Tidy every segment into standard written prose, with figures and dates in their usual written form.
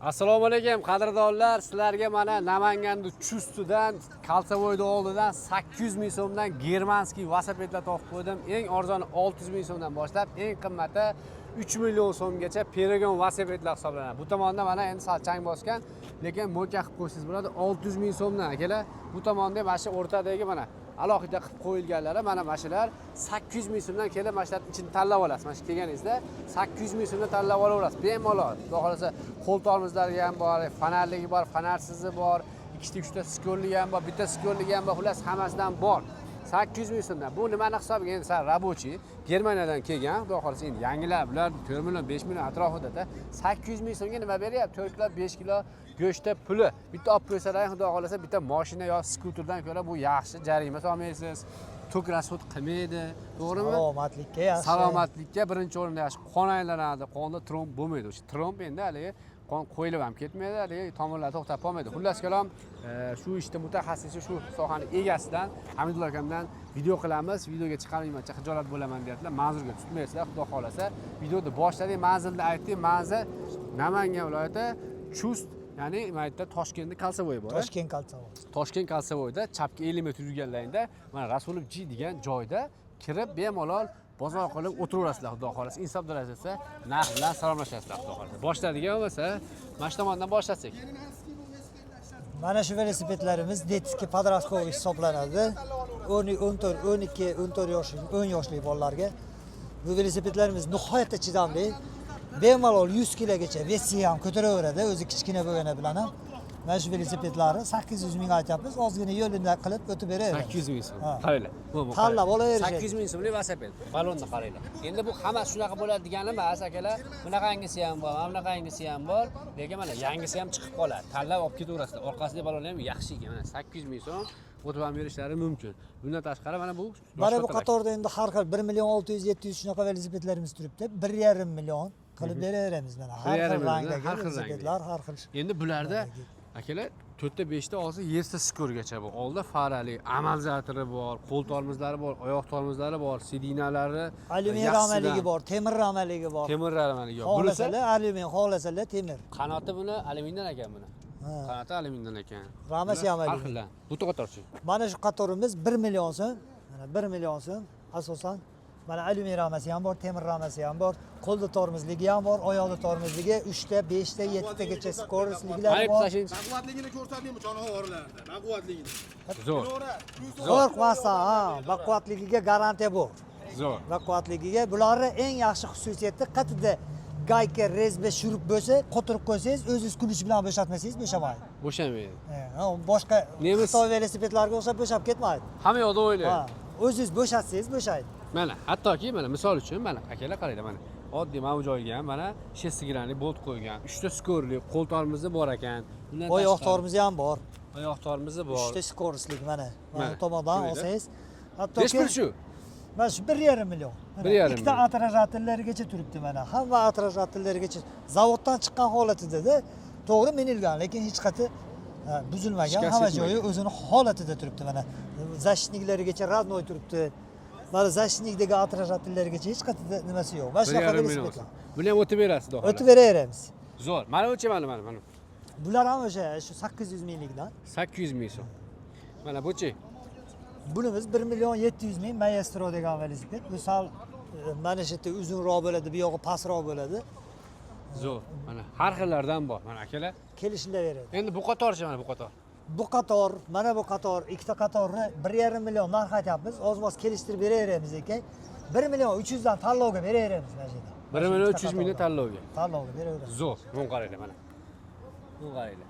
Assalomu alaykum, qadrdonlar. Sizlarga mana Namanganda Chustidan, Koltsevoyni oldidan 800 ming so'mdan германский velosipedlar topib qo'ydim. Eng arzoni 600 ming so'mdan boshlab, eng qimmati 3 million so'mgacha перегон velosipedlar hisoblanadi. Bu tomonda mana endi sal chang bosgan, lekin мойка qilib qo'ysangiz bo'ladi, 600 ming so'mdan, akalar. Bu tomonda mana shu o'rtadagi mana alohida qilib qo'yilganlari, mana shular 800 ming so'mdan kelib, mana shularni ichini tanlab olasiz. Mana shu kelganingizda 800 ming so'mdan tanlab olaverasiz bemalol. Xudo xohlasa, qo'l tormozlari ham bor, fonarligi bor, fonarsizi bor, ikkita, uchta скор ligi ham bor, bitta скор ligi ham bor, xullas, hammasidan bor 800 ming so'mdan. Bu nimani hisobiga? Endi sal рабочий, Germaniyadan kelgan, xudo xohlasa. Endi yangilar bular 4 million, 5 million atrofida. 800 ming so'mga nima beryapti? 4 kilo, 5 kilo go'shtda puli bitta olib qo'ysalar, xudo xohlasa, bitta moshina yo skuterdan ko'ra bu yaxshi. Jarima solmaysiz, tok расход qilmaydi, to'g'rimi? Salomatlikka yaxshi. Salomatlikka birinchi o'rinda yaxshi. Qon aylanadi, qonda tromb bo'lmaydi. O'sha tromb endi haligi qon qo'yilib ham ketmaydi, haligi tomirlar to'xtab qolmaydi. Xullas kalom, shu ishda mutaxassisi, shu sohani egasidan, Hamidulla akamdan video qilamiz. Videoga chiqarmaymancha, xijolat bo'laman deyaptilar. Manzurga tutmaysizlar, xudo xohlasa. Videoni boshladik, manzilni aytdik. Manzil Namangan viloyati, Chust, ya'ni nima aytdi, Toshkentni Koltsevoy bor, a? Toshkent Koltsevoy. Toshkent Koltsevoyda chapga 50 metr yurganlaringda mana Rasulov G degan joyda kirib, bemalol bozor qilib o'tiraverasizlar, xudo xohlasa. Insof darajasida narx bilan salomlashasizlar, xudo xohlasa. Boshladik bo'lmasa, mana shu tomondan boshlasak. Mana shu velosipedlarimiz детский, подростковый hisoblanadi. 10, 14, 12, 14 yoshli, 10 yoshli bolalarga. Bu velosipedlarimiz nihoyatda chidamli. Bemalol 100 kilogacha вес i ham ko'taraveradi, o'zi kichkina bo'lgani bilan ham. Mana shu velosipedlarni 800 ming aytyapmiz, ozgina yo'lini qilib o'tib beraveramiz. 800 ming so'm. Ha. Qaranglar. Bu Tanlab qaranglar. olaverishadi. 800 ming so'mlik velosiped. Balonni qaranglar. Endi bu hammasi shunaqa bo'ladi degani emas, akalar. Bunaqangisi ham bor, mana bunaqangisi ham bor, lekin mana yangisi ham chiqib qoladi. Tanlab olib ketaverasizlar. Orqasidagi balon ham yaxshi ekan. Mana 800 ming so'm o'tib ham berishlari mumkin. Bundan tashqari mana bu Mana bu boshqa. Qatorda endi har xil 1 million 600, 700 shunaqa velosipedlarimiz turibdi. 1,5 million qilib beraveramiz mana. Har 1,5 xil million, rangdagi har xil rangdagi. velosipedlar, har xil. Endi bularda, akalar, to'rtta, beshta olsa, yettita скор gacha bu. Oldi farali, amortizatori bor, qo'l tormozlari bor, oyoq tormozlari bor, сиденья lari Alyumin ramaligi bor, temir ramaligi bor. Temir ramaligi bor. Bunisi Xohlasalar alyumin, xohlasalar temir. Qanoti buni alyumindan ekan buni. Ha. Qanoti alyumindan ekan. Ramasi ham Bular har alyumin. xildan. Bu qatorchi? Mana shu qatorimiz 1 million so'm. Mana 1 million so'm asosan. Mana alyumin ramasi ham bor, temir ramasi ham bor, qo'lda tormozligi ham bor, oyoqda tormozligi 3 ta, 5 ta, 7 tagacha скорость liklari Qarang, bor. tashlayinchi. Baquvvatligini ko'rsatdingmi jonivorlarda? Baquvvatligini. Zo'r. Qo'rqmasdan, ha, baquvvatligiga garantiya bor. Zo'r. Baquvvatligiga bularni eng yaxshi xususiyati, qatida гайка, резьба, шуруп bo'lsa, qotirib qo'ysangiz, o'zingiz ключ bilan bo'shatmasangiz, bo'shamaydi. Bo'shamaydi. Ha, boshqa Nemis- Xitoy velosipedlariga o'xshab bo'shab ketmaydi. Hamma yoqda o'ylaydi. Ha, o'zingiz bo'shatsangiz, bo'shaydi. Mana, hattoki mana misol uchun, mana, akalar, qaranglar, mana oddiy mana bu joyga ham mana шестигранный болт qo'ygan, uchta скор li qo'l tormozi bor ekan. Bundan Oyoq tashqari- tormozi ham bor. Oyoq tormozi bor. Uchta скорость lik mana. Mana Mana, tomondan shunday-da. olsangiz, hattoki Nechi pul shu? Mana shu 1,5 million. Mana 1,5 ikkita million. отражатель larigacha turibdi mana. Hamma отражатель larigacha zavoddan chiqqan holatida-da, to'g'ri minilgan, lekin hech qati, ha, buzilmagan, Shikast hamma yetmagan. joyi o'zini holatida turibdi mana. Защитник larigacha родной turibdi. Mana защитник dagi отражатель larigacha hech qatida nimasi yo'q. Mana Bir shunaqa yarim million. velosipedlar. Buni ham o'tib berasiz, xudo xohlasa. O'tib beraveramiz. Zo'r. Mana buchi, mana. Bular ham o'sha shu 800 minglikdan. 800 ming so'm. Mana buchi? Bunimiz 1 million 700 ming, Maestro degan velosiped. Bu sal mana shu yerda uzunroq bo'ladi, bu yog'i pastroq bo'ladi. Zo'r. Mana har xillardan bor. Mana, akalar. Kelishilaveradi. Endi bu qatorchi, mana bu qator? Bu qator, mana bu qator, ikkita qatorni 1,5 million narx aytyapmiz. Oz-moz kelishtirib beraveramiz ekan. 1 million 300 dan tanlovga beraveramiz mana shu yerda. 1 million 300 mingni tanlovga. Tanlovga beraveramiz. Zo'r. Buni qaranglar mana. Buni qaranglar.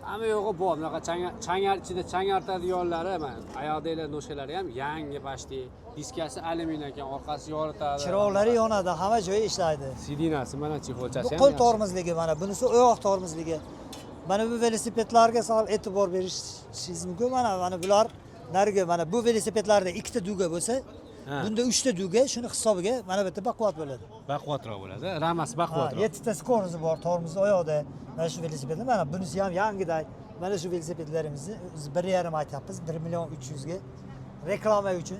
Hamma yo'g'i bor. Bunaqa changar ichida chang artadiganlari, mana oyoqdagilar, ножка lari ham yangi почти. Diskasi alyumin ekan, orqasi yoritadi. Chiroqlari yonadi, hamma joyi ishlaydi. Сиденья si mana, Bu чехол chasi ham qo'l yaxshi. tormozligi mana, bunisi oyoq tormozligi. Mana bu velosipedlarga sal e'tibor berishingiz mumkin. Mana bular narigi, mana bu velosipedlarda ikkita дуга bo'lsa, bunda uchta дуга, shuni hisobiga mana bu yerda baquvvat bo'ladi. Baquvvatroq bo'ladi. Ramasi Ha, baquvvatroq. Yettita скорость i bor, tormoz oyoqda. Mana shu velosipedlar, mana bunisi ham yangiday. Mana shu velosipedlarimizni biz 1,5 aytyapmiz, 1 million 300 ga reklama uchun.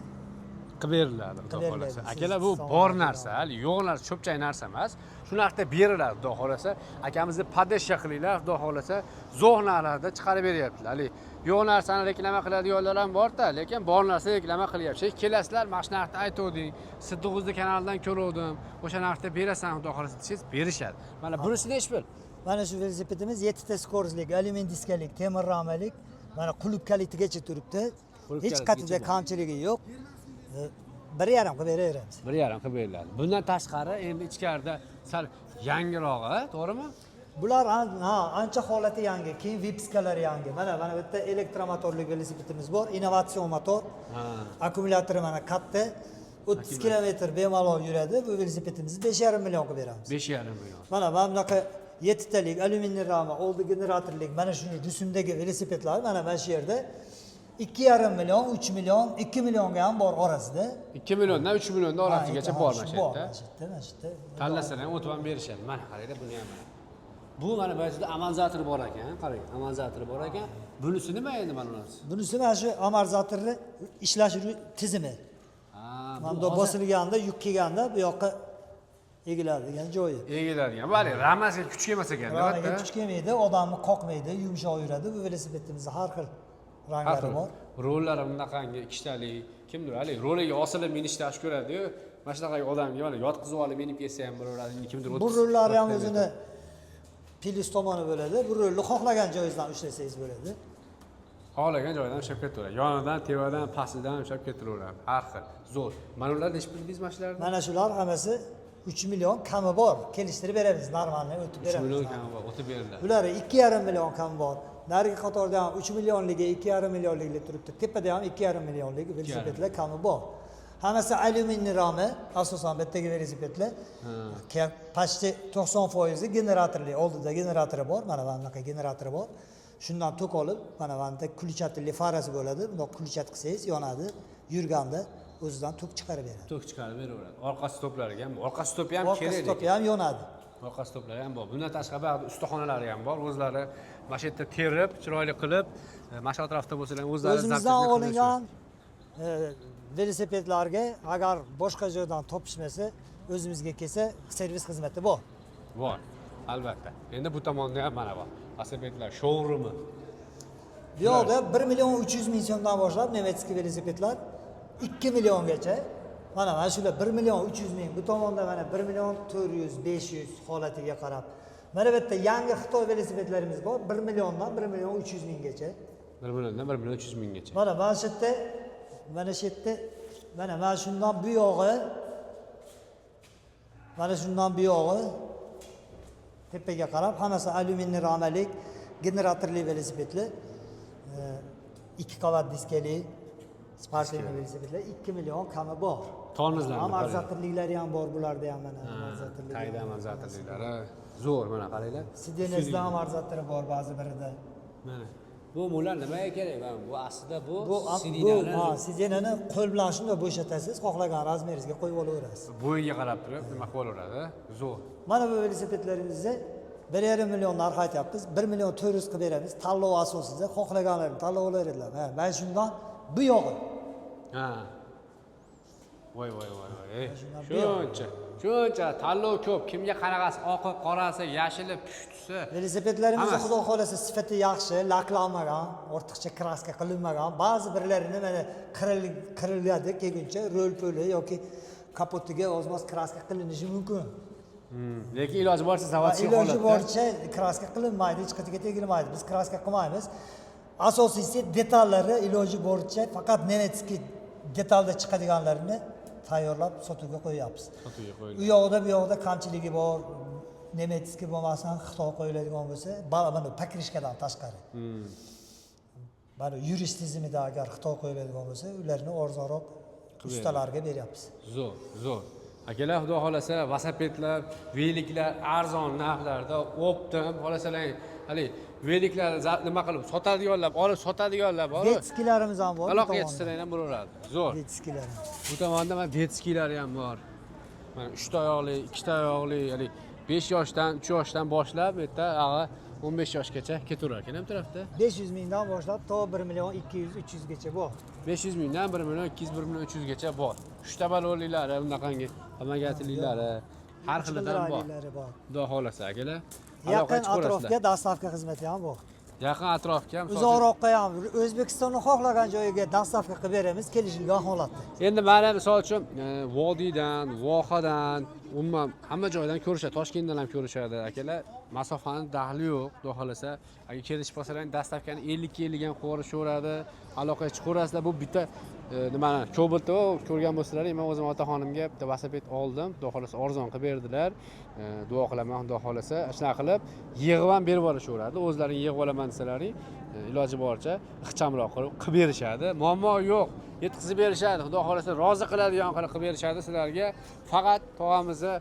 Qilib beriladi, xudo Qilib xohlasa. beriladi. Akalar, bu Siz bor sog' narsa, hali yo'q narsa, cho'pchak narsa emas. Shu narxda beriladi, xudo xohlasa. Akamizni поддержка qilinglar, xudo xohlasa, zo'r narxlarda chiqarib beryaptilar. Hali yo'q narsani reklama qiladiganlar ham borda, lekin bor narsa reklama qilyapti. Kelasizlar, mana shu narxda aytuvding, Siddiq kanalidan ko'ruvdim, o'sha narxda berasan, xudo xohlasa desangiz, berishadi. Mana bunisi nechi pul? Mana shu velosipedimiz 7 ta скорость lik, alyumin diskalik, temir ramalik, mana qulf kalitigacha turibdi. Qulf Hech kalitigacha qatida bor. Kamchiligi yo'q. 1,5 qilib beraveramiz. 1,5 qilib beriladi. Bundan tashqari endi ichkarida sal yangirog'i, to'g'rimi? Bular ha, ancha holati yangi, keyin выпуска lari yangi. Mana bu yerda elektromotorli velosipedimiz bor, innovatsion motor. Akkumulyatori mana katta. 30 kilometr bemalol yuradi. Bu velosipedimizni 5,5 million qilib beramiz. 5,5 million. Mana bunaqa yettitalik alyuminiy rama, oldi generatorlik, mana shu rusumdagi velosipedlar mana shu yerda 2,5 million, 3 million, 2 millionga ham bor orasida. 2 milliondan 3 milliondan orasigacha Ha, bor shu mana shu bor, yerda. Mana shu yerda, mana shu yerda. Tanlasalar ham o'tib ham berishadi. Mana qaranglar, buni ham mana. Bu mana bu yerda amortizator bor ekan, qarang, amortizator bor ekan. Bunisi nima endi mana bunisi? Bunisi mana shu amortizatorni ishlash tizimi. Ha, bu Mana bundoq bosilganda, yuk kelganda bu yoqqa egiladigan joyi. Egiladigan. Bali, ramasiga kuch kelmas ekan, Ramaga albatta. kuch kelmaydi, odamni qoqmaydi, yumshoq yuradi. Bu velosipedimizda har xil Har ranglari xil bor. Rollari bunaqangi ikkitalik, kimdir haligi roliga osilib minishni yaxshi ko'radi-yu, mana shunaqa odamga mana yotqizib olib minib ketsa ham bo'laveradi, kimdir Bu 30 rollari ham 40 o'zini plyus tomoni bo'ladi. Bu rolni xohlagan joyingizdan ushlasangiz bo'ladi. Xohlagan joyidan ushlab ketaveradi. Yonidan, tevadan, pastidan ushlab ketaveradi. Har xil. Zo'r. Mana ular nechi pul deysiz mana shularni? Mana shular hammasi 3 million kami bor. Kelishtirib beramiz, нормальный o'tib 3 beramiz. million kami bor, o'tib beriladi. Bulari 2,5 million kami bor. Narigi qatorda ham 3 millionligi, 2,5 millionligi turibdi. Tepada ham 2,5 millionlik velosipedlar kami bor. Hammasi alyuminiy rami, asosan bu yerdagi velosipedlar. Почти 90% generatorli, oldida generatori bor, mana bunaqa generatori bor. Shundan tok olib, mana bu yerda включатель li farasi bo'ladi. Bundoq включать qilsangiz yonadi, yurganda o'zidan tok chiqarib beradi. Tok chiqarib beraveradi. Orqa stoplariga ham, orqa stopi ham Orqa kerak. Stopi ham yonadi. Orqa stoplari ham bor. Bundan tashqari ba'zi ustaxonalari ham bor. O'zlari mana shu yerda terib, chiroyli qilib, mana shu atrofda bo'lsalar ham o'zlari O'zimizdan zapchastini qilib olingan velosipedlarga agar boshqa joydan topishmasa, o'zimizga kelsa, servis xizmati bor. Bor. Albatta. Endi bu tomonda ham mana bor. Velosipedlar showroomi. Bu yoqda 1 million 300 ming so'mdan boshlab немецкий velosipedlar 2 milliongacha. Mana shular 1 million 300 ming. Bu tomonda mana 1 million 400, 500 holatiga qarab. Mana bu yerda yangi Xitoy velosipedlarimiz bor, 1 milliondan 1 million 300 minggacha. 1 milliondan 1 million 300 minggacha. Mana shu yerda, mana shu yerda, mana shundan bu yog'i, mana shundan bu yog'i tepaga qarab hammasi alyuminiy ramalik, generatorli velosipedlar, ikki qavat diskali спортивный velosipedlar 2 million kami bor. Tormozlarni Amortizatorliklari ham bor bularda ham, mana amortizatorligi. Tayda amortizatorliklari zo'r, mana qaranglar. Сиденье sida amortizatori bor ba'zi birida. Mana. Bu mular nimaga kerak? Mana bu aslida bu Bu сиденье ni bu ha, сиденье ni qo'l bilan shunday bo'shatasiz, xohlagan razmeringizga qo'yib olaverasiz. Bo'yiga qarab turib nima qilib olaveradi. Zo'r. Mana bu velosipedlarimizni 1,5 million narx aytyapmiz, 1 million 400 qilib beramiz. Tanlov asosida xohlaganlarini tanlab olaveradilar. Mana shundan bu yog'i. Ha. Voy voy voy voy. Ey, Shundan bu yog'i. Shuncha, shuncha tanlov ko'p. Kimga qanaqasi, oqi, qorasi, yashili, pushtisi. Velosipedlarimizni Hammasi. xudo xohlasa sifati yaxshi, laklanmagan, ortiqcha краска qilinmagan. Ba'zi birlarini mana qiriladi kelguncha rol puli yoki kapotiga ozmoz краска qilinishi mumkin. Lekin iloji boricha заводской Iloji holatda. Boricha краска qilinmaydi, hech qayerga tegilmaydi. Biz краска qilmaymiz. Asosiysi detallari iloji boricha faqat немецкий detalda chiqadiganlarini tayyorlab sotuvga qo'yyapmiz. Sotuvga qo'yiladi. U yoqda, bu yoqda kamchiligi bor. Немецкий bo'lmasdan Xitoy qo'yiladigan bo'lsa, mana покрышка dan tashqari. Mana yurish tizimida agar Xitoy qo'yiladigan bo'lsa, ularni arzonroq ustalarga beryapmiz. Zo'r, zo'r. Akalar, xudo xohlasa, velosipedlar, veliklar arzon narxlarda, оптом, xohlasalar haligi veliklarni nima qilib sotadiganlar, olib sotadiganlar bor. Детский larimiz ham bor bu Aloqa tomonda. yetishtirang ham bo'laveradi. Zo'r. Детский lar. Bu tomonda mana детский lari ham bor. Mana 3 ta oyoqli, 2 ta oyoqli, haligi 5 yoshdan, 3 yoshdan boshlab bu yerda ag'a 15 yoshgacha ketaverar ekan bu tarafda. 500 mingdan boshlab to 1 million 200 300 gacha bor. 500 mingdan 1 million 200 1 million 300 gacha bor. Uchta balonliklari, bunaqangi pomogatelliklari har xilidan bor. Xilidan bor. Xudo xohlasa akalar. Aloqa Yaqin chiqaverasizlar. atrofga доставка xizmati ham bor. Yaqin atrofga ham Uzoqroqqa ham, O'zbekistonni xohlagan joyiga доставка qilib beramiz kelishilgan holatda. Endi mana misol uchun vodiydan, vohadan, umuman hamma joydan ko'rishadi. Toshkentdan ham ko'rishadi akalar. Masofani daxli yo'q, xudo xohlasa. Agar kelishib qolsalaring, доставка ni 50 ga 50 ham qilib yuborishaveradi. Aloqaga chiqaverasizlar. Bu bitta nimani Cobaltni ko'rgan bo'lsalaring, men o'zim otaxonimga bitta velosiped oldim. Xudo xohlasa arzon qilib berdilar. Duo qilaman, xudo xohlasa. Shunaqa qilib yig'ib ham berib yuborishaveradi. O'zlaring yig'ib olaman desalaring, iloji boricha ixchamroq qilib berishadi. Muammo yo'q. Yetkazib berishadi. Xudo xohlasa rozi qiladigan qilib qilib berishadi sizlarga. Faqat tog'amizni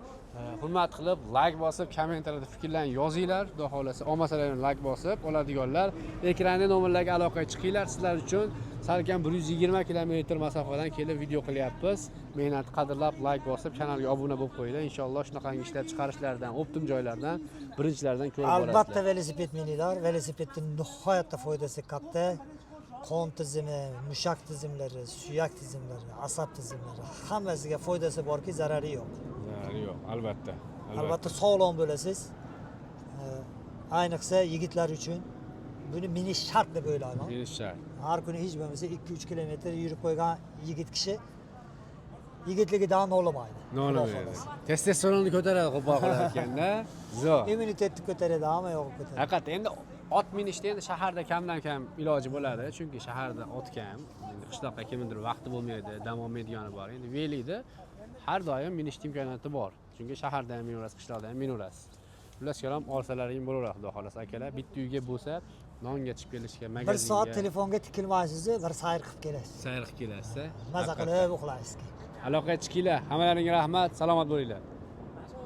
hurmat qilib, layk bosib, kommentariyada fikrlarni yozinglar. Xudo xohlasa olmasalaring layk bosib, oladiganlar ekranda nomerlarga aloqaga chiqinglar. Sizlar uchun salkam 120 kilometr masofadan kelib video qilyapmiz. Mehnat qadrlab, layk bosib, kanalga obuna bo'lib qo'yinglar. Inshaalloh shunaqangi ishlab chiqarishlardan, оптом joylardan birinchilardan ko'rib borasizlar. Albatta velosiped mininglar. Velosipedning nihoyatda foydasi katta. Qon tizimi, mushak tizimlari, suyak tizimlari, asab tizimlari hammasiga foydasi borki, zarari yo'q. Zarari yo'q, albatta. Albatta sog'lom bo'lasiz. Ayniqsa yigitlar uchun buni minish shart deb o'ylayman. Minish shart. Har kuni hech bo'lmasa 2-3 kilometr yurib qo'ygan yigit kishi yigitligidan nolimaydi. Xudo Nolimaydi. xohlasa. Testosteronni ko'taradi qo'pol qilib aytganda. Zo'r. Immunitetni ko'taradi, hamma yog'i ko'taradi. Haqiqatda endi ot minishda endi shaharda kamdan kam iloji bo'ladi, chunki shaharda ot kam. Endi qishloqqa kimnidir vaqti bo'lmaydi, dam olmaydigani bor. Endi велик da har doim minishni imkoniyati bor. Chunki shaharda ham minaverasiz, qishloqda ham minaverasiz. Xullas kalom, olsalaring bo'laveradi, xudo xohlasa akalar. Bitta uyga bo'lsa, nonga chiqib kelishga, magazinga. Bir soat telefonga tikilmaysiz, bir sayr qilib kelasiz. Sayr qilib kelasiz. Maza Haqiqatdan. qilib uxlaysiz. Aloqaga chiqinglar. Hammalaringga rahmat, salomat bo'linglar.